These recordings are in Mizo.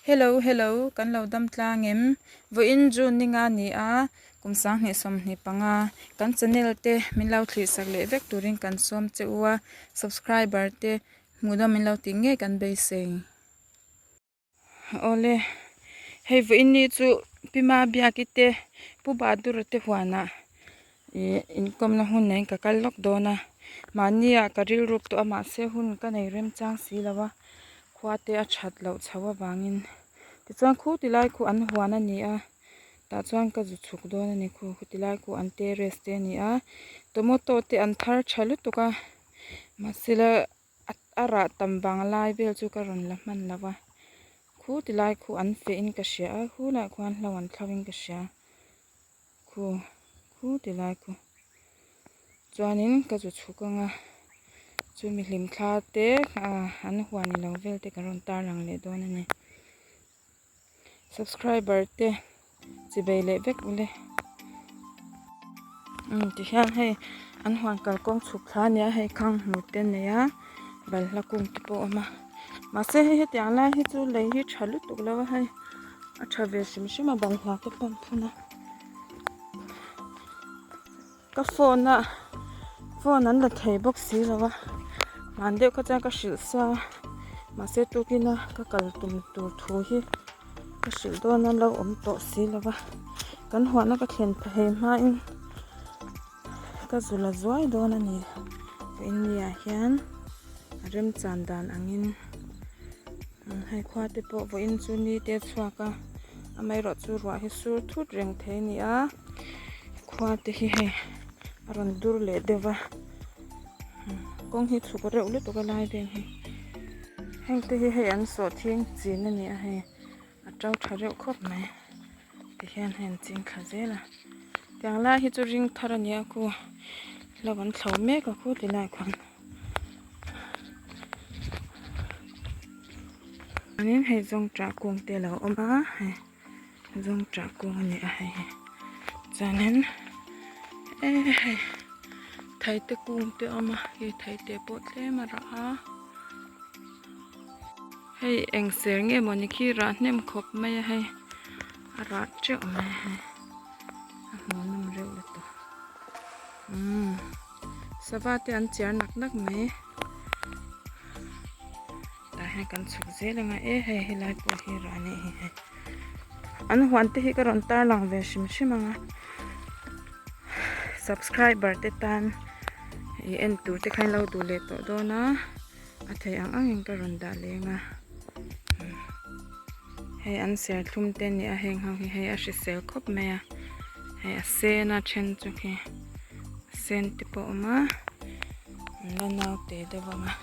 Hello hello kan lo dam tlang em? Vawiin June ni nga ni a, kum 2025 kan channel te min lo thlir sak leh vek turin kan sawm che u a, subscriber te hmuh dawn min lo tih ngei kan beisei. Awle, hei vawiin ni chu Pi Mabiaki te Pu Bahadura te huanah ih inkawmna hun neiin ka kal lawk dawn a, mahni ah ka rilruk tawh a mahse hun ka nei remchang si lo a, khua te a that loh chho avangin tichuan khu ti lai khu an huan a ni a, tah chuan ka zu chhuk dawn a ni khu khu ti lai khu an terrace te a ni a, tomato te an thar tha lutuk a mahse la a rah tam vang lai vel chu ka rawn la hman lo va khu ti lai khu an feh in ka hria a khu lah khuan hlo an thlo in ka hria khu khu ti lai khu chuanin ka zu chhuk ang a chumi hlim thla te ah an huan ni lo vel te kan rawn tarlang leh dawn a ni subscriber te chibei leh vek ule umm tihian hei an huan kalkawng chhuk thla a nia hei khang hmu te a nei a balhla kung te pawh a awm a mahse hei hetiang lai hi chu lei hi tha lutuk lo a hei a tha ve hrim hrim a balhla te pawh an phun a. Ka phone a phone an la thei bawk si lo a hman deuh kha chuan ka hrilh sa a mahse tukin a ka kal tum tur thu hi ka hrilh dawn a lo awm tawh si lo va kan huahna ka thlen phei hmain ka zu la zuai dawn a ni vawiin hian a remchan dan angin. Hei khua te pawh vawiin chu ni te a chhuak a amaherawh chu ruah hi sur thut reng thei a ni a khua te hi hei a rawn dur leh deuh va kawng hi chhuk reuh lutuk a lai vel hi heng te hi hei an sawhthing chin a ni a hei a to tha reuh khawp mai tihian hei an ching thla zel a tiang lai hi chu ring thar a ni a khu lo an thlo mek a khu ti lai khuan. Chuanin hei zawngṭah kung te a lo awm a hei zawngṭah kung a ni a hei hi chuanin eh hei theite kung te a awm a hei theite pawh tlem a rah a hei eng ser nge mawni khi rah hnem khawp mai a hei a rah teuh mai a hei a hmuhnawm reuh lutuk umm. Sava te an chiar nak nak mai tah hian kan chhuk zel anga e hei helai pawh hi rah anih hi hei an huan te hi ka rawn tar lang ve hrim hrim anga subscriber te tan ih en tur te khan lo duh leh tawh dawn a a theih ang ang in ka rawn dah leng a hei an serthlum te a ni a heng ho hi hei a hrisel khawp mai a hei a sen a then chu khi a sen te pawh a awm a an la naute deuh ang a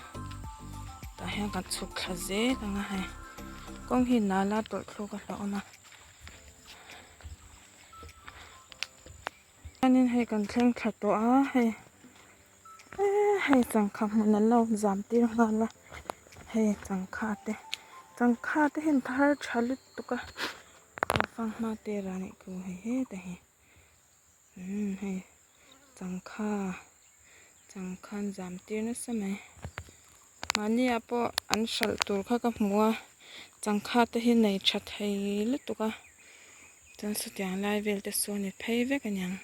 tah hian kan chhuk thla zel ang a hei kawng hi nala tawlh thluk a hlauhawm a chuanin hei kan thleng thla tawh a hei. Hei changkha hmun an lo zam tir nghal a hei changkha te changkha te hian thar tha lutuk a fanghma te rah anih thu hei heta hi umm hei changkha changkha an zam tir nasa mai mahni ah pawh an hralh tur kha ka hmu a changkha te hi nei tha thei lutuk a chuan sawtiang lai vel te sawn i phei vek aniang.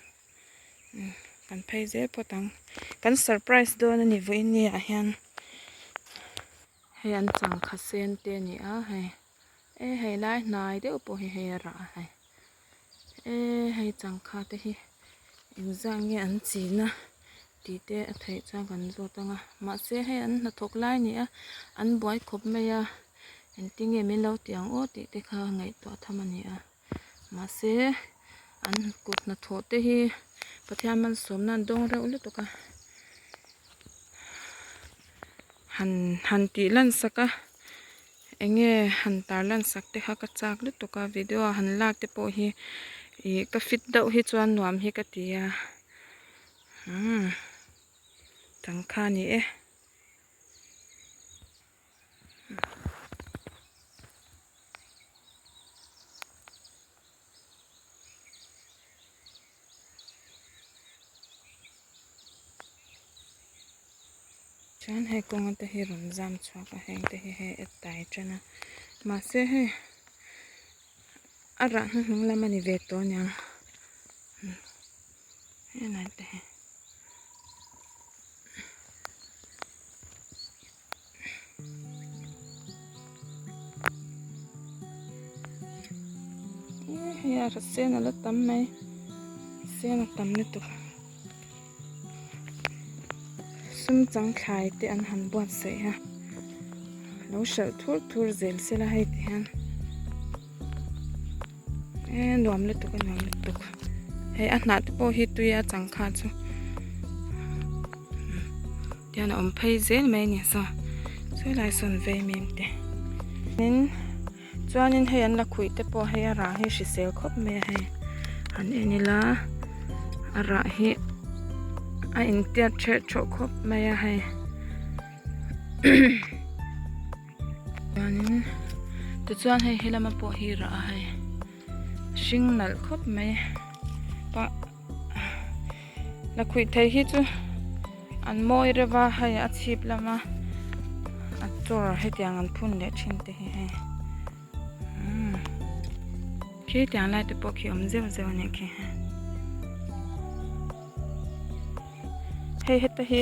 Kan phei zel phawt ang kan surprise dawn a ni vawiin ni ah hian hei an changkha sen te a ni a hei e hei lai hnai deuh pawh hi hei a rah a hei e hei changkha te hi engzah nge an chin a tih te a theih chuan kan zawt ang a mahse hei an hnathawk lai a ni a an buai khawp mai a engtin nge min lo ti ang aw tih te kha ngaihtuah tham a ni a. Mahse an kut hnathawh te hi Pathian malsawmna an dawng reuh lutuk a han han tih lan sak a enge han tar lan sak te kha ka chak lutuk a video a han lak te pawh hi ih ka fit deuh hi chuan nuam hi ka ti a umm tangkha a ni e. Chuan hei kawnga te hi rawn zam chhuak a heng te hi hei a tai tan a mahse hei. A rah hnuhnung lam a ni ve tawh aniang helai te hi. Hei a sen a la tam mai sen a tam lutuk sum chang thlai te an han buatsaih a lo hralh thur thur zel sela hei ti hian e nuam lutuk a nuam lutuk hei a hnah te pawh hi tui a changkha chu Tihian a awm phei zel mai a ni saw sawi lai sawn vei mem te tin chuanin hei an la khuih te pawh hei a rah hi hrisel khawp mai a hei han en ila a rah hi a intiat ṭheh ṭhawh khawp mai a hei chuanin tichuan hei helama pawh hi rah a hei hring nalh khawp mai pah. Lakhuih thei hi chu an mawi reuh a hei a chhip lama a chawr hetiang an phun leh thin te hi hei umm khitiang lai te pawh khi awm zeuh zeuh a nih khi hei heta hi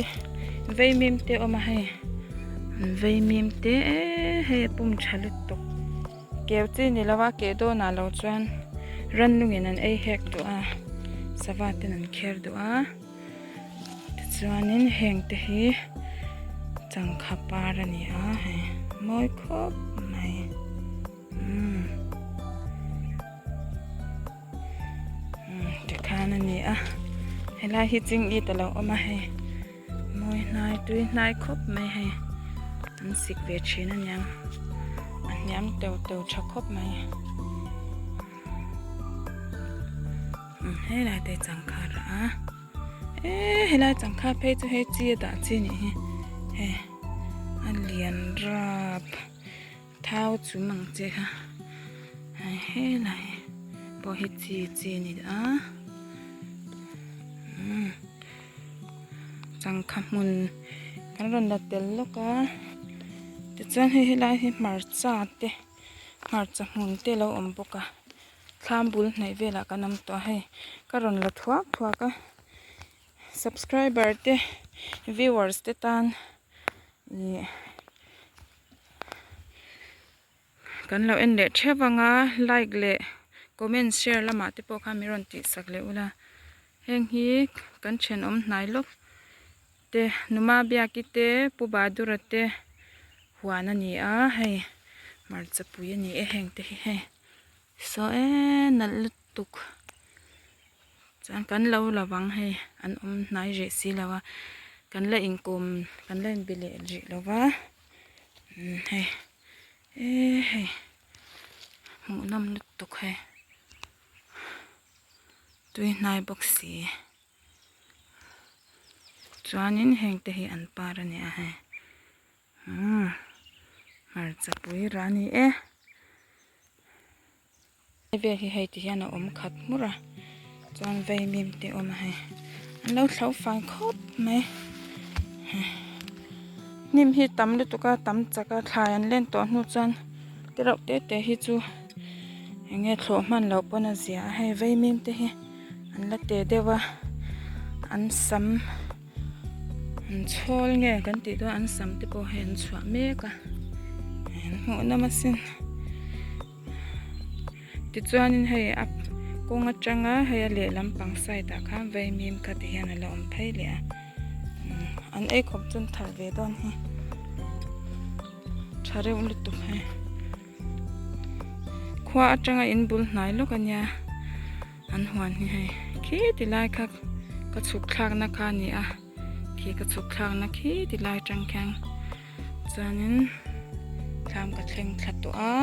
vaimim te a awm a hei an vaimim te hei a pum tha lutuk. Keu chi ni lova keh dawnah lo chuan rannungin an ei hek duh a, sava ten an kher duh a, tichuanin heng te hi changkha par a ni a hei mawi khawp mai umm tikhan a ni a helai hi ching it a lo awm a hei. Mawi hnai tui hnai khawp mai hei an sik ve thin a niang a hniam teu teu tha khawp mai umm helai te changkha rah a eee helai changkha phei chu hei chi a dah chi a nih hi hei a lian rap thau chum ang che kha hei helai pawh hi chi chi a ni a umm. Changkha hmun kan rawn la tel lawk a tichuan hei helai hi hmarcha te hmarcha hmun te a lo awm bawk a thlam bul hnaih velah kan awm tawh a hei ka rawn la thuak thuak a subscriber te viewers te tan ih Kan lo en leh theuh anga like leh comment share lamah te pawh khan min rawn tih sak leh ula heng hi kan thenawm hnai lawk te Numa Biaki te Pu Badura te huan a ni a hei hmarcha pui a ni e heng te hi hei saw e nalh lutuk chuan kan lo la vang hei an awm hnai rih si lo a kan la inkawm kan la inbe leh rih lo va umm hei. Eee hei hmuh nawm lutuk hei tui hnai bawk si chuanin heng te hi an par a ni a hei umm hmarcha pui rah a ni e. Hei vel hi hei ti hian a awm khat hmur a chuan vaimim te a awm a hei an lo thlo fai khawp mai hnim hi tam lutuk a tam chak a thlai an len tawh hnu chuan te reuh te te hi chu eng nge thlawh hman loh pawn a zia a hei vaimim te hi an la te deuh a an sam an chhawl nge kan tih dawn an sam te pawh hei an chhuah mek a an hmuh nawm asin. Tichuanin hei a kawng atanga hei a lehlam pang side ah khan vaimim kha ti hian a la awm phei leh a an ei khawp chu an thar ve dawn hi tha reuh lutuk hei khua atanga in bul hnai lawk ania an huan hi hei khi ti lai kha ka chhuk thlakna kha a ni a khi ka chhuk thlakna khi ti lai atang khian. Chuanin thlam ka thleng thla tawh a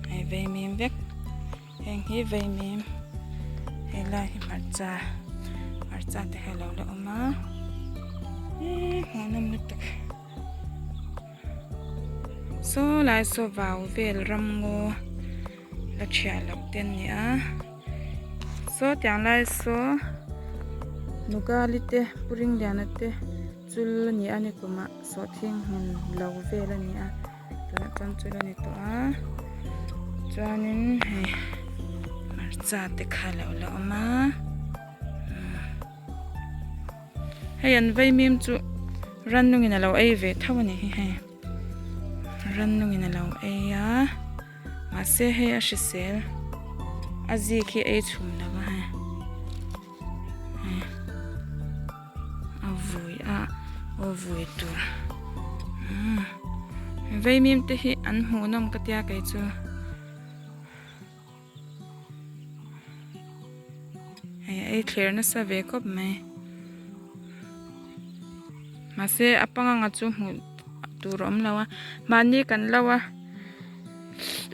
hei vaimim vek heng hi vaimim hei lai hi hmarcha hmarcha te hi a lo la awm a eee hmuhnawm lutuk saw lai saw vau vel ramngaw la thiah loh te an ni a saw tiang lai saw nugali te pu ringliana te chul a ni a ni kumah sawhthing hmun lo vel a ni a. Tunah chuan chul a ni tawh a chuanin hei hmarcha te kha a lo la awm a hei an vaimim chu rannungin a lo ei ve tho a ni hi hei rannungin a lo ei a mahse hei a hrisel a zik hi ei chhum lo va hei. A vui a aw vui tur umm vaimim te hi an hmuh nawm ka tia kei chu hei a ei thler nasa ve khawp mai mahse a panganga chu hmuh tur a awm lo a mahni kan lo a.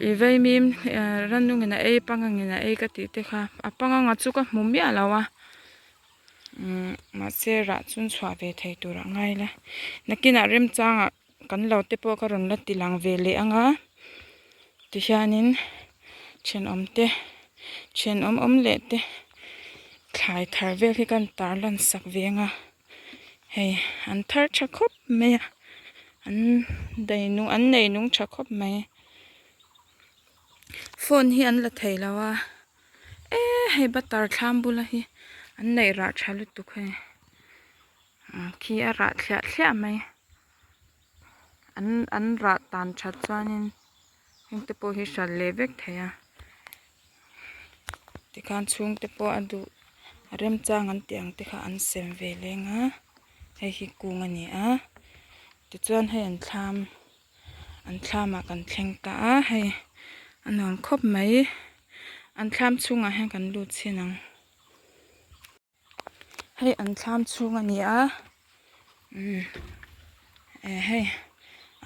I vaimim rannungin a ei pangangin a ei ka tih te kha a panganga chu ka hmu miah lo a umm mahse rah chu chhuah ve thei tur a ngai la nakinah remchangah kan lo te pawh ka rawn la ti lang ve leh ang a tihianin thenawm te thenawm awm leh te thlai thar vel hi kan tarlan sak ve ang a. Hei an thar tha khawp mai a an dei nung an nei nung tha khawp mai phone hi an la thei lo a e hei butter thlam bula hi an neih rah tha lutuk hei khi a rah thliah thliah mai an an rah tan that chuanin heng te pawh hi hralh leh vek thei a. Tikhan chhungte pawh a duh a remchang an tih ang te kha an sem ve leng a hei hi kung a ni a tichuan hei an thlam an thlamah kan thleng ta a hei a nuam khawp mai an thlam chhungah hian kan lut chhin ang. Hei an thlam chhung a ni a umm eh hei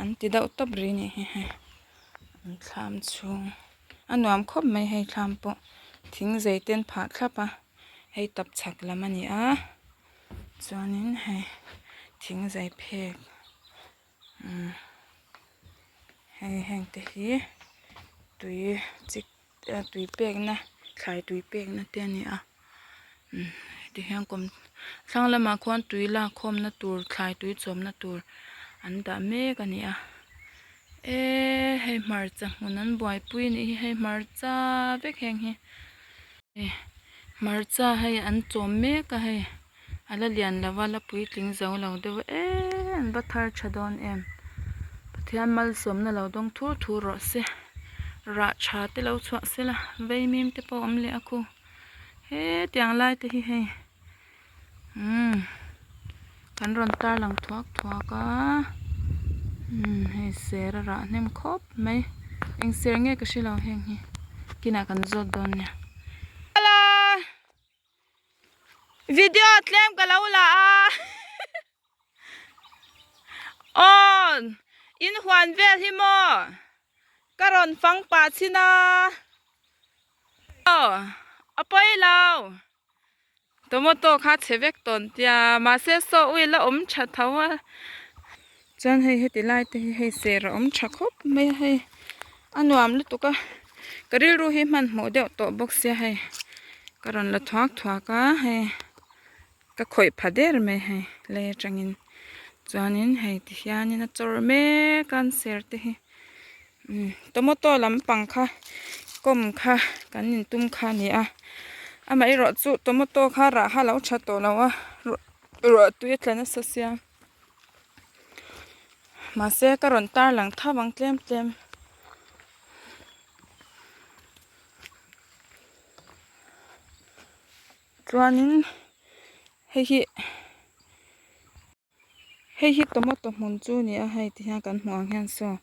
an ti deuh tawp rih a nih hi hei an thlam chhung a nuam khawp mai hei thlam pawh thing zei te an phah thlap a hei tap chhak lam a ni a chuanin hei thing zei phek umm hei heng te hi tui chik tui pekna thlai tui pekna te a ni a umm ti hian kawm thlang lamah khuan tui lak khawmna tur thlai tui chawmna tur an dah mek a ni a eee hei hmarcha hmun an buaipui a nih hi hei hmarcha vek heng hi hmarcha hei an chawm mek a hei a la lian lo va la puitling zo lo deuh eee an va thar tha dawn em Pathian malsawmna lo dawng thur thur rawh se rah tha te lo chhuah se la vaimim te pawh a awm leh a khu hetiang lai te hi hei umm kan rawn tar lang thuak thuak a umm hei ser a rah hnem khawp mai eng ser nge ka hre lo heng hi kinah kan zawt dawn nia. Video tlem ka lo la a Aw in huan vel hi maw ka rawn fang pah chin a aw a pawi lo tomato kha chhe vek tawn tia mahse saw ui la awm tha tho a chuan hei heti lai te hi hei ser a awm tha khawp mai a hei a nuam lutuk a ka rilru hi hmanhmawh deuh tawh bawk sia hei ka rawn la thuak thuak a hei ka khawih pha der mai hei lei atangin chuanin hei ti hianin a chawr mek a an ser te hi umm tomato lampang kha kawm kha kan intum kha a ni a amaherawh chu tomato kha rah kha a lo tha tawh lo a ruah tui a tla nasa sia. Mahse ka rawn tar lang thap ang tlem tlem. Chuanin hei hi hei hi tomato hmun chu a ni a hei ti hian kan hmuh ang hian saw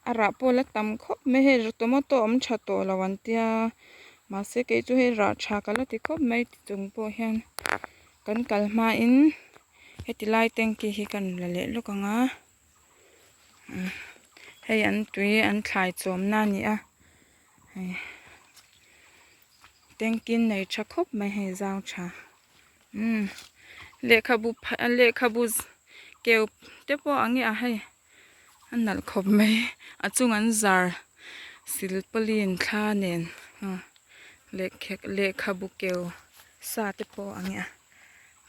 a rah pawh a la tam khawp mai hei tomato awm tha tawh lo an tia mahse kei chu hei rah tha ka la ti khawp mai ti chung pawh hian kan kal hmain. Heti lai tanky hi kan la leh lawk ang a hei an tui an thlai chawmna a ni a hei tanky nei tha khawp mai hei zau tha umm lehkhabu lehkhabu keu te pawh ang nge a hei a nalh khawp mai a chung an zar silpaulin thla nen lehkhabu keu sa te pawh ang nge a.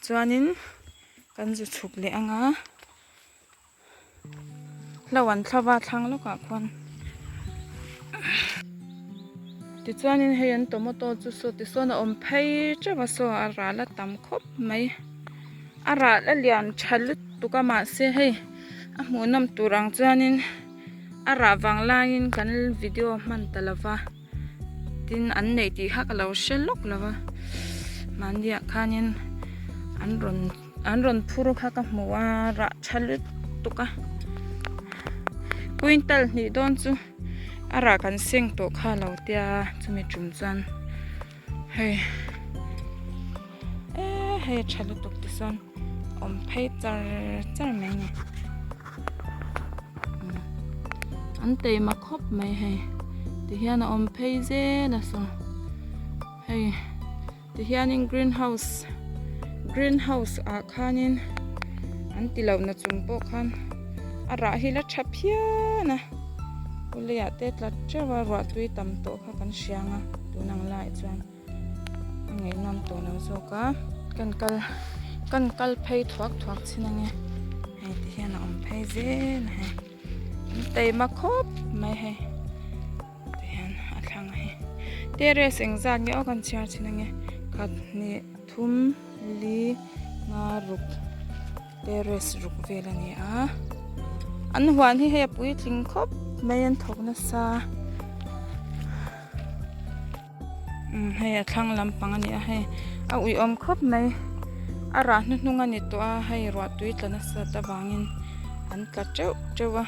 Chuanin kan zu chhuk leh ang a, Hlo an thla va thlang lawkah khuan tichuanin hei an tomato chu saw tisawn a awm phei teuh a saw a ral a tam khawp mai a ral a lian tha lutuk a mahse hei a hmuhnawm tur ang chuanin a rah vang laiin kan video hman ta lo va tin an neih tih kha ka lo hre lawk lo va mahni ah khanin an rawn. An rawn phur kha ka hmu a rah tha lutuk a quintal hnih dawn chu a rah kan seng tawh kha lo tia chumi tum chuan hei eh hei a tha lutuk ti sawn awm phei char char mai a ni an taima khawp mai hei tihian a awm phei zel a saw hei. Tihianin green house green house ah khanin an ti lohna chung pawh khan a rah hi la tha phian a uleiah te tla teuh a ruah tui tam tawh kha kan hria ang a tun ang laiah chuan a ngaihnawm tawh lo zawk a kan kal kan kal phei thuak thuak chin ange hei ti hian a awm phei zel a hei an taima khawp mai hei. Tihian a thlang a hei terrace engzat nge aw kan chhiar chin ange khat hnih thum li nga ruk terrace ruk vel a ni a an huan hi hei a puitling khawp mai an thawk nasa umm hei a thlang lampang a ni a hei a uiawm khawp mai a rah hnuhnung a ni tawh a hei ruah tui tla nasat avangin an tla teuh teuh a.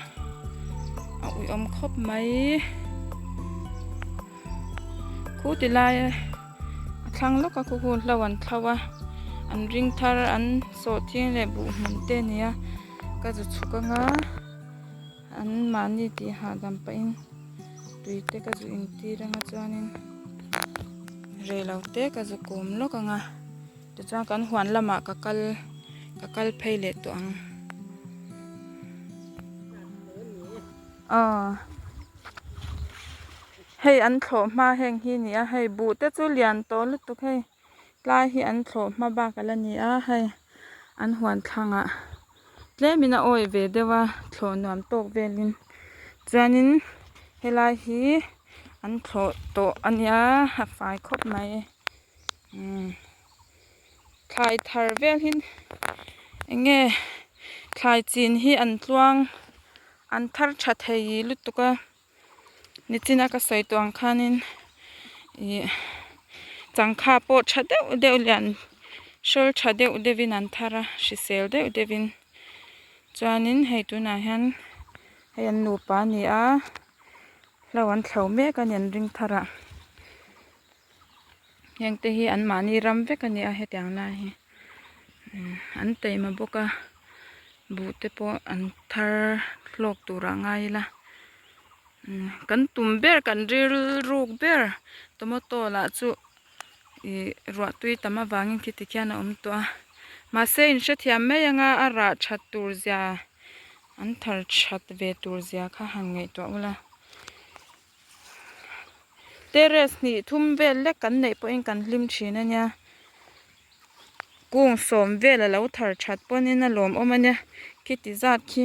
A uiawm khawp mai khu ti lai a thlang lawk a khu khu hlo an thlo a an ring thar an sawh thing leh buh hmun te a ni a ka zu chhuk anga an mahni tih hahdam pahin tui te ka zu intir anga chuanin rei lo te ka zu kawm lawk anga tichuan kan huan lamah ka kal ka kal phei leh tawh ang. Aw hei an thlawh hma heng hi a ni a hei buh te chu lian tawh lutuk hei tlai hi an thlawh hma bak ala ni a hei an huan thlangah tlemin a awih ve deuh a thlawh nuam tawk velin chuanin helai hi an thlawh tawh a nia a fai khawp mai umm. Thlai thar vel hi eng nge thlai chin hi an tluang an thar tha thei lutuk a nichina ka sawi tawh ang khanin ih changkha pawh tha deuh deuh lian hrawl tha deuh deuhin an thar a hrisel deuh deuhin chuanin hei tunah hian hei an nupa a ni a hlo an thlo mek a ni an ring thar ah. Heng te hi an mahni ram vek a ni a hetiang lai hi an taima bawk a buh te pawh an thar hlawk tur ah ngai ila kan tum ber kan rilruk ber tomato lah chu ih ruah tui tam avangin khiti khian a awm tawh a mahse in hrethiam mai anga a rah that tur zia an thar that ve tur zia kha han ngaihtuah ula. Terrace hnih thum vel lek kan neih pawhin kan hlim thin a nia kung sawm vel a lo thar that pawhin a lawmawm a nia khiti zat khi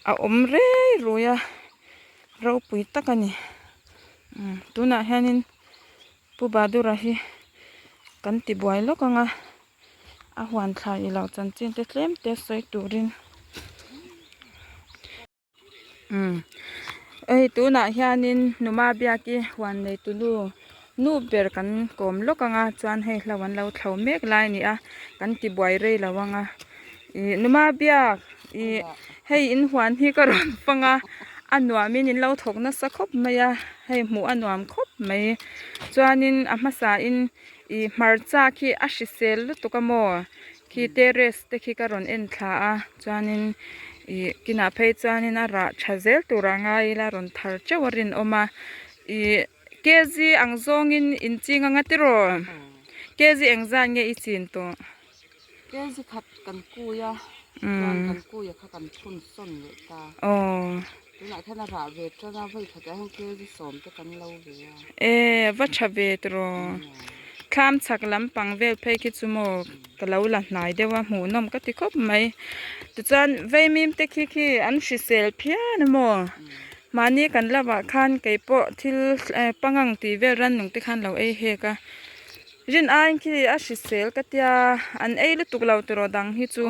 a awm rei rui a ropui tak a ni umm tunah hianin Pu Badura hi kan ti buai lawk ang a a huan thlai ilo chanchin te tlem te sawi turin. Umm hei tunah hianin numa biaki huan nei tunu nu ber kan kawm lawk ang a chuan hei hlo an lo thlo mek lai a ni a kan ti buai rei lo ang a ih numa biak ih hei in huan hi ka rawn fang a a nuamin in lo thawk nasa khawp mai a hei hmuh a nuam khawp mai chuanin a hmasain ih hmarcha khi a hrisel lutuk a maw. Khi terrace te khi ka rawn en thla a chuanin ih kinah phei chuanin a rah tha zel turah ngai ila a rawn thar teuh a rinawm a ih kg ang zawngin in ching anga tiraw kg engzat nge i chin tawh? Kg khat kan kui a chuan kan kui a kha kan chhun sawn leh ta aw tunah khian a rah ve tan a vawi khatah hian kg sawm te kan lo ve a e va tha ve tiraw. Thlam chhak lampang vel phei khi chu maw ka lo la hnai deuh a hmuhnawm ka ti khawp mai. Tichuan vaimim te khi khi an hrisel phian a maw mahni kan lamah khan kei pawh thil pangang tih vel rannung te khan lo ei hek a rin aiin khi a hrisel ka tia an ei lutuk lo tiraw dang hi chu.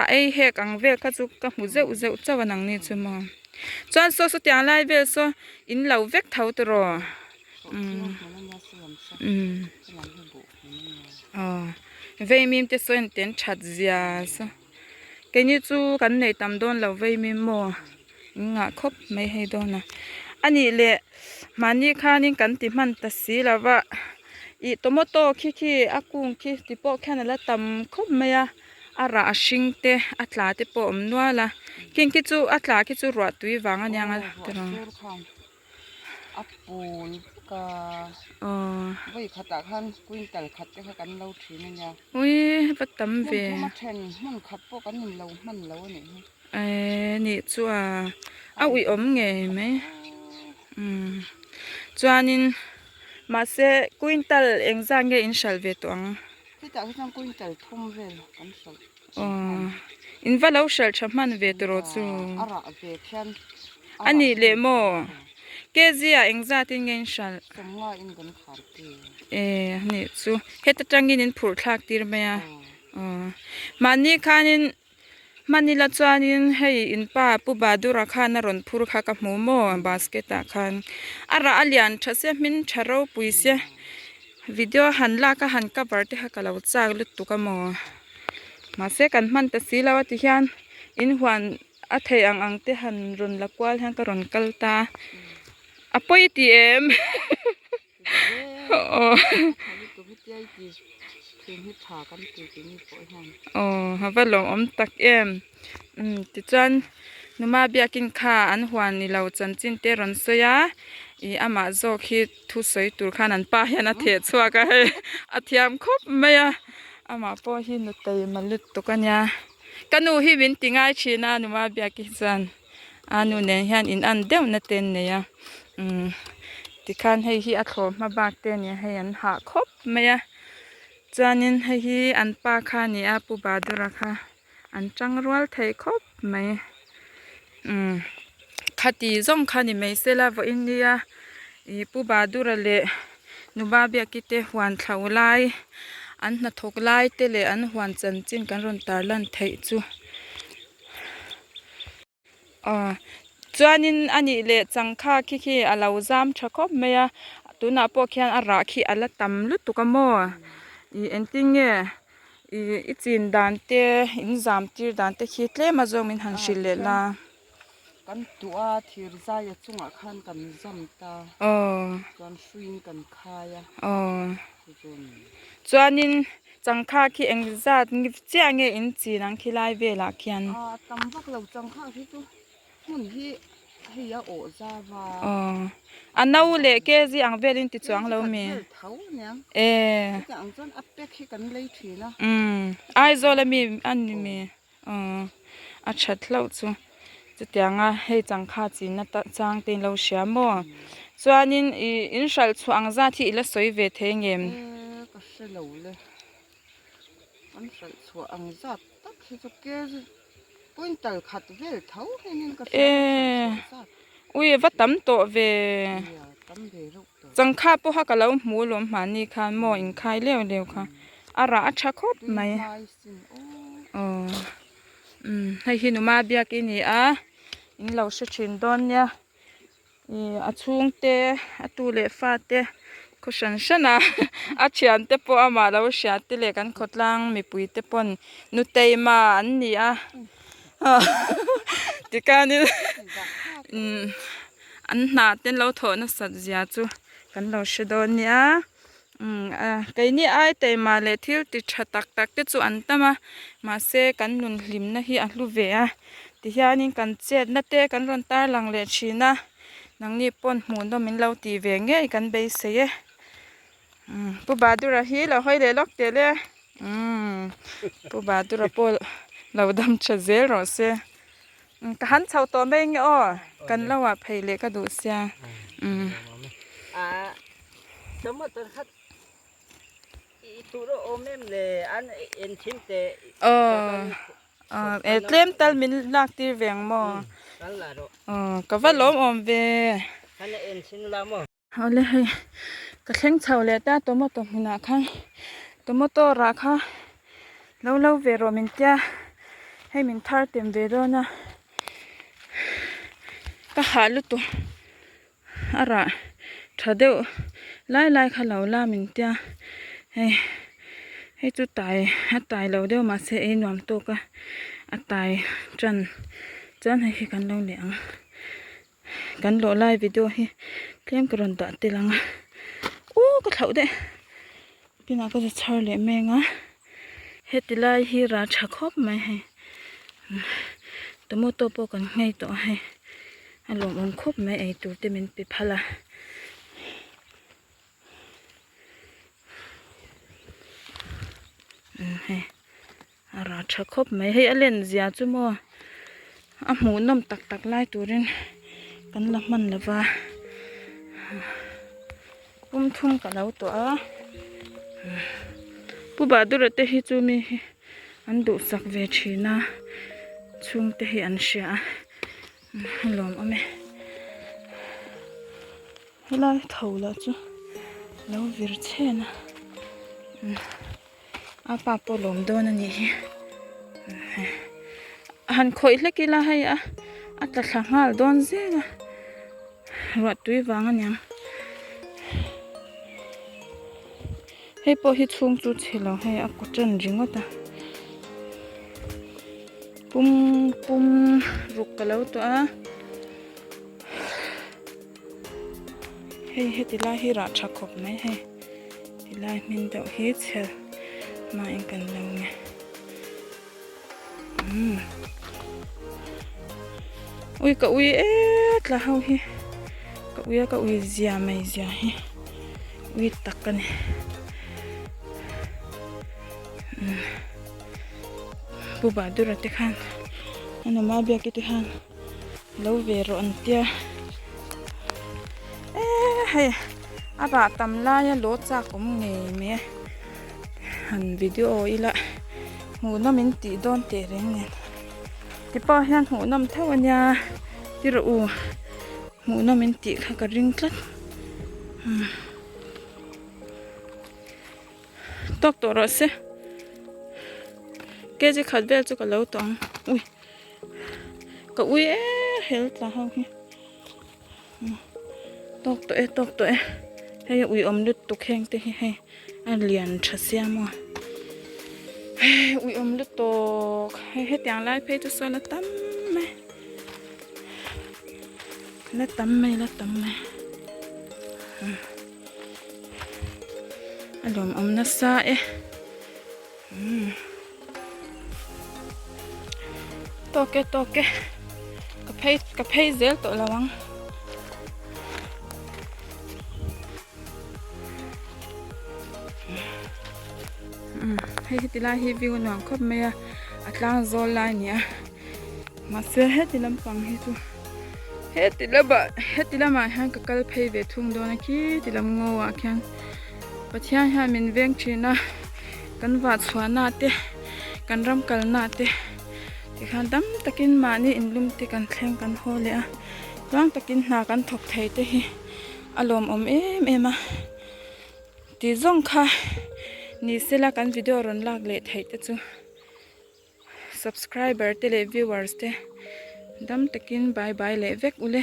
A ei hek ang vel kha chu ka hmu zeuh zeuh chauh a nangni chu maw. Chuan saw sawtiang lai vel saw in lo vek tho tiraw umm umm aw veimim te saw en ten that zia saw keini chu kan nei tam dawn lo veimim maw in ngah khawp mai hei dawn a anih leh mahni khanin kan ti hman ta si lo va ih tomato khi khi a kung khi ti pawh khian a la tam khawp mai a a rah a hring te a tla te pawh a awm nual a khing khi chu a tla khi chu ruah tui vang a nia tiraw. A pawl vek a vawi khatah khan quintal khat te kha kan lo thin a nia. Ui va tam ve. Hmun thum a then hmun khat pawh kan in lo hman lo a nih hi. Eee nih chu a a uiawm ngei mai umm chuanin mahse quintal engzat nge in hralh ve tawh ang. Hetah hi chuan quintal thum vel kan hralh. Aw in va lo hralh tha hman ve tawh chu. A rah ve khian. A nih leh maw? Kg ah engzat in nge in hralh? Sawmnga in kan khar ti. E a nih chu. Heta tangin in phurh thlak tir mai a. Aw. Mahni khanin hman ila chuanin hei in pa Pu Badura khan a rawn phur kha ka hmu maw basket ah khan. A rah a lian tha sia hmin tha ropui sia. Video han lak a han cover te kha ka lo chak lutuk a maw. Mahse kan hman ta si lo a ti hian in huan A thei ang ang te han rawn la kual hian ka rawn kal ta a pawi ti em aw aw a va lawmawm tak em umm tichuan numa biakin kha an huan ni lo chanchin te rawn sawi a ih amah zawk hi thu sawi tur khan an pa hian a theh chhuak a hei a thiam khawp mai a amah pawh hi nutei ma lutuk a nia. Ka nu hi min ti ngai thin a numa biak hi chuan a nu nen hian in an deuh na te an nei a umm tikhan hei hi a thlawh hma bak te a nia hei an hah khawp mai a chuanin hei hi an pa kha a ni a pu Badura kha an tang rual thei khawp mai umm khati zawng kha ni mai se la vawiin nia ih pu Badura leh Nuba biaki te huan thlo lai an hnathawk lai te leh an huan chanchin kan rawn tar lan theih chu aw chuanin a nih leh changkha khi khi a lo zam tha khawp mai a tunah pawh khian a rah khi a la tam lutuk a maw ih engtin nge ih i chin dan te in zam tir dan te khi tlem a zawng min han hrilh leh la. Kan tuah a thir zaia chungah khan kan zam ta. Aw. Chuan hruiin kan khai a. Aw. Chun. Chuanin changkha khi eng zat chiah nge in chin ang khilai velah khian? A tam vak lo changkha hi chu hmun hi hei a awh zau a. Aw. A no leh kg ang velin ti chuang lo mi? Kg khat vel tho aniang. E. Chutiang ang chuan a pack hi kan lei thin a. Umm. Aizawl ami a ni mi? Aw a that hlauh chu chutianga hei changkha chinna chang te in lo hria maw chuanin ih in hralh chhuah ang zat hi i la sawi ve thei ngem. Eee ka hre lo le an hralh chhuah ang zat tak hi chu kg quintal khat vel tho hianin ka hria an hralh chhuah zat. Eee ui va tam tawh ve. Nia tam ve reuh tawh. Changkha pawha ka lo hmu alawm hmahni khan maw inkhai leu leu kha a rah a tha khawp mai. Aw umm hei hi numa biak i ni a in lo hre thin dawn nia ih a chhungte a tu leh fa te khaw hran hran a a thian te pawh amah lo hria te leh kan khawtlang mipui te pawn nuteima an ni a tikhanin umm an hna te an lo thawh nasat zia chu kan lo hre dawn nia. Umm a keini ai taima leh thil ti tha tak tak te chu an tam a mahse kan nun hlimna hi a hlu ve a tihianin kan chetna te kan rawn tarlang leh thin a nangni pawn hmuhnawm min lo tih ve ngei kan beisei e umm pu Badura hi lo hawi leh lawk teh le umm pu Badura pawh lo dam tha zel rawh se ka han chho tawh mai nge aw kan lo ah phei leh ka duh sia umm. Tomato kha i tur a awm em le an en thin teh. Aw e tlem tal min lak tir ve ang maw? Kal la rawh. Aw ka va lawm awm ve. Khan a en thin la maw? Awle hei ka thleng chho leh ta tomato hmunah khan tomato rah kha lo lo ve rawh min tia hei min thar tem ve dawn a ka hah lutuk a rah tha deuh lai lai kha lo la min tia hei hei chu tai a tai lo deuh mahse ei nuam tawk a a tai tan chuan hei hi kan lo leh ang. Kan lawh lai video hi tlem ka rawn dah tel ang a uh ka thlauh daih pinah ka za chhar leh meng a heti lai hi rah tha khawp mai hei tomato pawh kan nghei tawh a hei a lawmawm khawp mai eitur te min pe phal a. Hei a rah tha khawp mai hei a len zia chu maw a hmuh nawm tak tak lai turin kan la hman lo va pum thum ka lo tawh a pu Bahadura te hi chu mi hi an duhsak ve thin a chhungte hi an hria a a lawmawm e. Helai tho lah chu lo vir chhen a a pa pawh lawm dawn a nih hi han khawih hlek ila hei a a tla thla nghal dawn zel a ruah tui vang a niang hei pawh hi chhung chu chhe lo hei a kaw ṭan ringawt a pum pum ruk ka lo tawh a. Hei heti lai hi rah tha khawp mai hei ti lai hmin deuh hi chhel hmain kan lo nge umm ui ka ui e tla ho hi ka ui a ka ui zia mai zia hi ui tak a ni umm pu Bahadura te khan a numa biak te khan. Lo ve rawh an tia eee hei a rah tam laia law chak awm ngei mai a han video ila hmuhnawm in tih dawn teh reng nen tipa hian hmuhnawm tho a nia ti rawh u hmuhnawm in tih kha ka ring tlat tawk tawh rawh se kg khat vel chu ka lo tawh ang ui. Ka ui e hel tla ho hi tawk tawh e tawk tawh e hei a ui awm lutuk heng te hi hei a lian tha sia maw hei ui awm lutuk hei hetiang lai phei chu sawn a tam mai la tam mai la tam mai a lawmawm nasa e. Tawk e tawk e ka phei ka phei zel tawh lo ang. Hei heti lai hi view nuam khawp mai a a tlang zawl lai a ni a mahse heti lampang hi chu heti lamah heti lamah hian ka kal phei ve thung dawn a khiti lam ngaw ah khian. Pathian hian min veng thin a, kan vah chhuahna te, kan ram kalna te tikhan tam takin mahni inlum te kan thleng kan haw leh a, tluang takin hna kan thawk thei te hi a lawmawm em em a. Tih zawng kha ni sela kan video rawn lak leh theih te chu subscriber te leh viewers te dam takin bye bye leh vek ule.